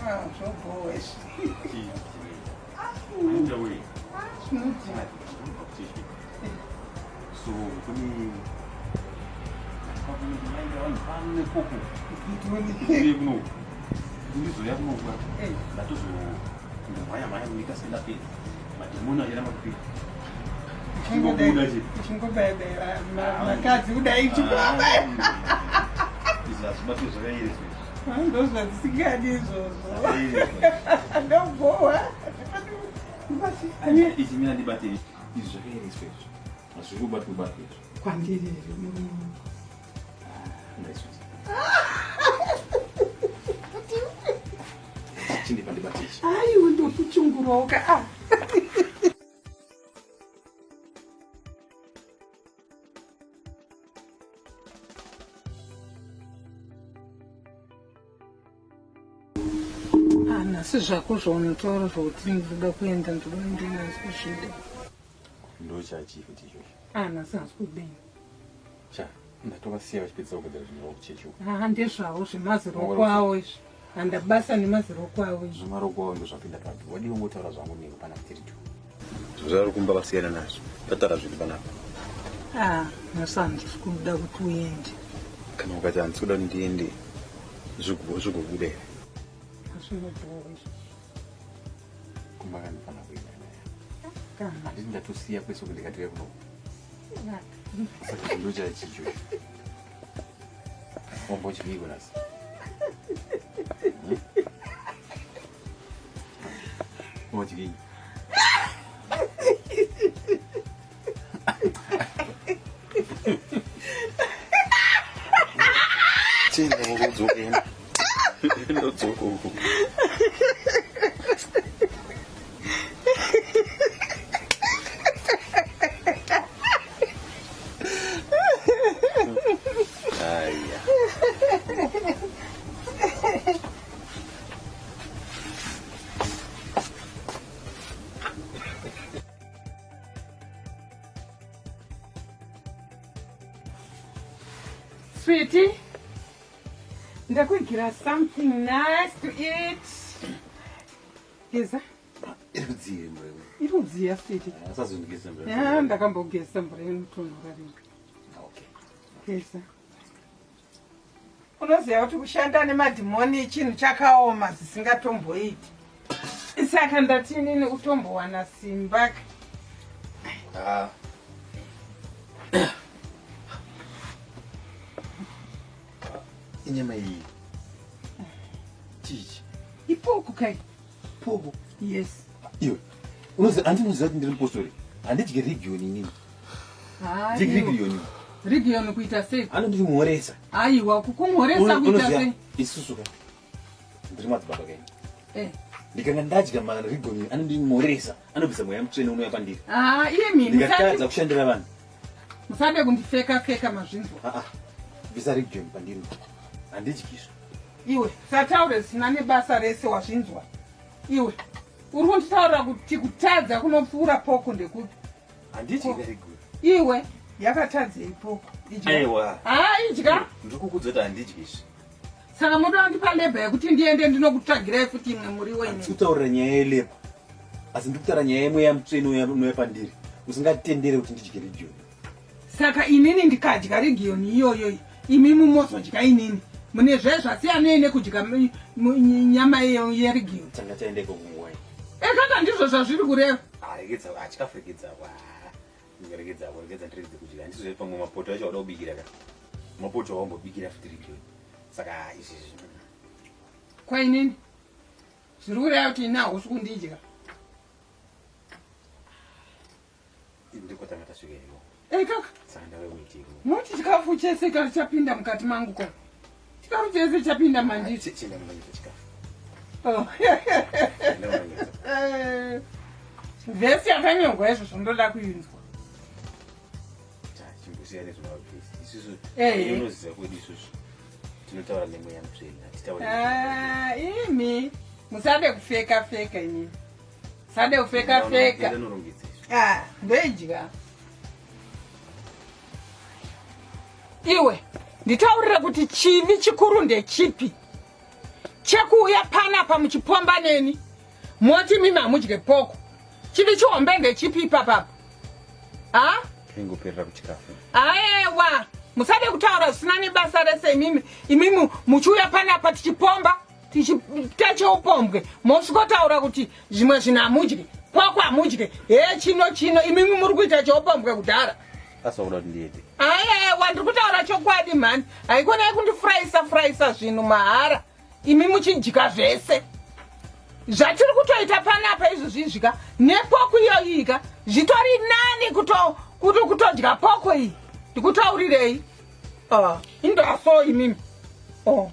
Ah, zvobhowa izvi. So kune vanhu pane kuno ndizouya kunokuka ndatozomhanya mhanya kunyika sendapedza madhimoni achiramba kupinda. Uchingobayabaya vakadzi kudai uchingobaya. Izvi hazvibatwe zvakayereswa izvi. Ndozvandisingadi izvozvo. Ndobhowa. Ichi mina ndibate izvi zvakayereswa izvi. Hazviri kubatwa batwa izvi. Kwandiri here murume wangu? Chindipa ndibate ichi. Aiwa ndokuchunguroka. Ah. Ah, nhasi zvako zvaunotaura zvokuti ndinoda kuenda ndoda kuenda nhasi kuzvida. Ndochachi futi ichocho. Ah, nhasi hasi kudini. Cha, ndatovasiya vachipedzisa kugadzira zvinhu zvavo kuchechi uko. Ah, ndezvavo zvemaziroko avo izvi. Handabasa nemaziroko avo izvi. Zvemaroko avo ndozvapinda papi. Wadii kungotaura zvangu newe pana tiri two. Zvavari kumba vasiyana nazvo. Tataura zvedu panapa. Ah, nhasi handisi kuda kuti uende. Kana ukati handisi kuda kuti ndiende zvigobuda here? Zvinobhowa izvi. Kumba kandifanira kuenda naye. Kana. Handiti ndatosiya kwese uku ndikatouya kuno. Saka ndochachicho. Wambodyiko nhasi? Wadyei? Chinda ngokudzoka. Ndodzoka uku. Aya. Sweetie, ndakuigira something nice to eat. Geza. Iri kudziya mvura iwe. Iri kudziya sweetie. Asazondigeza mvura. Ah, ndakambogeza mvura inotonhora ringa. Okay. Geza. Unoziva kuti kushanda nemadhimoni chinhu chakaoma zvisingatomboiti. Saka ndati inini utombowana simba. Ah. Inyama iyi. Chichi. Ipoko kai. Poko. Yes. Iwe. Unoziva andinoziva kuti ndiri mupostori. Handidye region inini. Ndidye region. Region kuita sei? Anondimhoresa. Aiwa kukumhoresa kuita sei? Isusu ka. Ndiri madzibaba kai. Eh. Ndikanga ndadya marigoni anondimhoresa, anobvisa mweya mutsvene unouya pandiri. Ah, imi ndikatadza kushandira vanhu. Musade kundifeka feka mazvinzwa. Ah ah. Bvisa region pandiri. Handidyi izvo. Iwe, sataure zvisina nebasa rese wazvinzwa. Iwe, uri kunditaurira kuti kutadza kunopfuura poko ndekupi? Handidyi region. Iwe, yakatadzei poko? Idya. Aiwa. Ah, idya. Ndiri kukuudza kuti handidyi izvi. Saka moda kundipa labor yekuti ndiende ndinokutsvagirai futi imwe muriwo ini. Kutaurira nyaya yelabor. Asi ndiri kutaura nyaya yemweya mutsvene unouya pandiri. Usingatendere kuti ndidye region. Saka inini ndikadya region iyoyo imi mumozodya inini. Mune zve zvasiyanei nekudya nyama yeregion. Tanga taenda ikoko nguwai. Ekaka ndizvo zvazviri kureva. Ah, regedza, ah, chikafu regedza. Regedza, regedza ndiregedze kudya. Handizvo pamwe mapoto acho wada kubikira ka. Mapoto awambobikira futi region. Saka izvi kwa inini zviri kureva kuti ini hausi kundidya. Ndiko tanga tasvika iko. Eh kaka. Saka ndave kuitiko. Moti chikafu chese kana chapinda mukati mangu ko. Chikafu chese chapinda mandiri. Chienda munonyisa chikafu. Oh. Eh, vhesi yakanyorwa izvozvo ndoda kuinzwa. Chimbosiya nezvemavhesi. Isusu Eh. unoziva kwedu isusu tinotaura nemweya mutsvene hatitauri. Ah, imi musade kufeka feka imi. Musade kufeka feka. Ndinorongedza izvi. Ah, ndoidya. Iwe, nditaurire kuti chivi chikuru ndechipi? Chekuuya panapa muchipomba neni moti mimi hamudye poko. Chivi chihombe ndechipi ipapapo? Ha? Ingoperera kuchikafu. Aewa, musade kutaura zvisina nebasa rese imimi. Imimi muchiuya panapa tichipomba tichiita cheupombwe mosvikotaura kuti zvimwe zvinhu hamudye poko hamudye hee chino chino imimi muri kuita cheupombwe kudhara. Asi wakuda kuti ndiende? Aewa, ndiri kutaura chokwadi mhani. Haikonai kundifurayisa furayisa zvinhu mahara. Imi muchidya zvese. Zvatiri kutoita panapa izvozvi ka nepoko iyoyi ka zvitori nani kuto kuti kutodya poko iyi. Ndikutaurirei. Ah, indaso imimi. Oh.